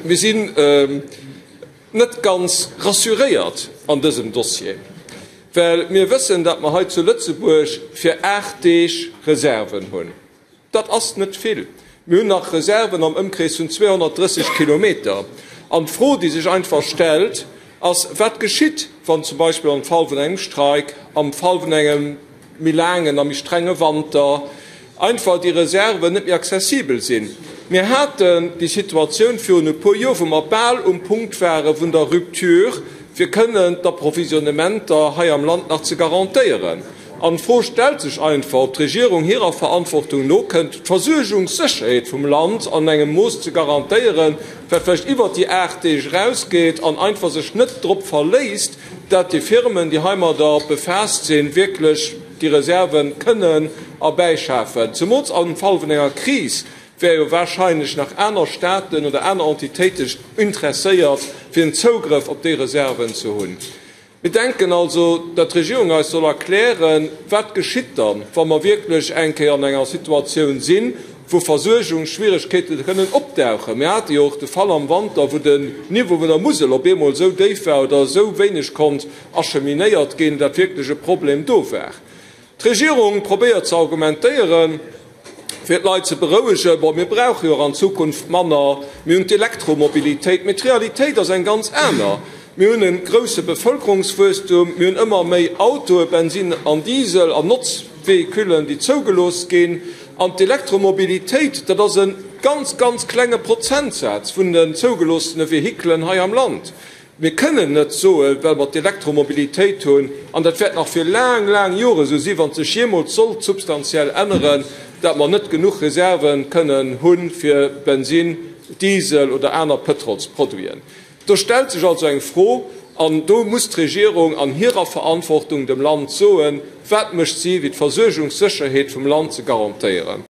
Mir sinn net ganz rassuréiert an dësem Dossier, well mir wëssen, datt mer hei zu Lëtzebuerg fir 8 Deeg Reserven hunn. Dat ass net vill. Mir hunn nach Reserven am Ëmkrees vun 230 Kilometer. An d'Fro, déi sech einfach stellt, ass, Wat geschitt, wann zum Beispill am Fall vun engem Streik, am Fall vun engem méi laangen a méi strenge Wanter einfach déi Reserven net méi accessibel sinn. Mir haten déi Situatioun virun e puer Joer, wou mer bal um Punkt ware vun der Rupture, fir kënnen d'Approvisionnementer hei am Land nach ze garantéieren. An d'Fro stellt sech einfach, ob d'Regierung hirer Verantwortung nokënnt, d'Versuergungssécherheet vum Land an engem Mooss ze garantéieren, wat vläicht iwwert déi 8 Deeg erausgeet, an einfach sech net drop verléisst, dat déi Firmen, déi heimadder befaasst sinn, wierklech déi Reserve kënnen erbäischafen. Zemools am Fall vun enger Kris wäre jo wahrscheinlech nach aner Staaten oder aner Entitéite interesséiert, fir en Zougrëff op déi Reserven ze hunn. Mir denken also, dat d'Regierung eis soll erklären, wat geschitt dann, wa mer wierklech eng Kéier an enger Situatioun sinn, wou Versuergungsschwieregkeete kënnen opdauchen. Mir hate jo och de Fall am Wanter, wou den Niveau vun der Musel op eemol esou déif war oder esou wéineg konnt acheminéiert ginn, dat wierklech e Problem do war. D'Regierung probéiert ze argumentéieren, fir d'Leit ze berouegen, Bon, mir brauche jo och an Zukunft manner, mir hunn d'Elektromobilitéit. Mee d'Realitéit ass eng ganz aner. Mir hunn e grousse Bevëlkerungswuesstum, mir hunn ëmmer méi Autoe, Bensin an Diesel an Notzvéhiculen, déi zougelooss ginn. An d'Elektromobilitéit, dat ass e ganz, ganz klenge Prozentsaz vun den zougeloossene Vehikelen hei am Land. Mir kënnen net soen, well mer d'Elektromobilitéit hunn, an dat wäert nach fir laang, laang Jore esou sinn, wann et sech jeemools sollt substantiell änneren, dat mer net genuch Reserve kënnen hu fir Bensin, Diesel oder aner Pëtrolsproduiten. Do stellt sech also eng Fro, an do muss d'Regierung an hirer Verantwortung dem Land soen, Wat mécht si, fir d'Versuergungssécherheet vum Land ze garantéieren?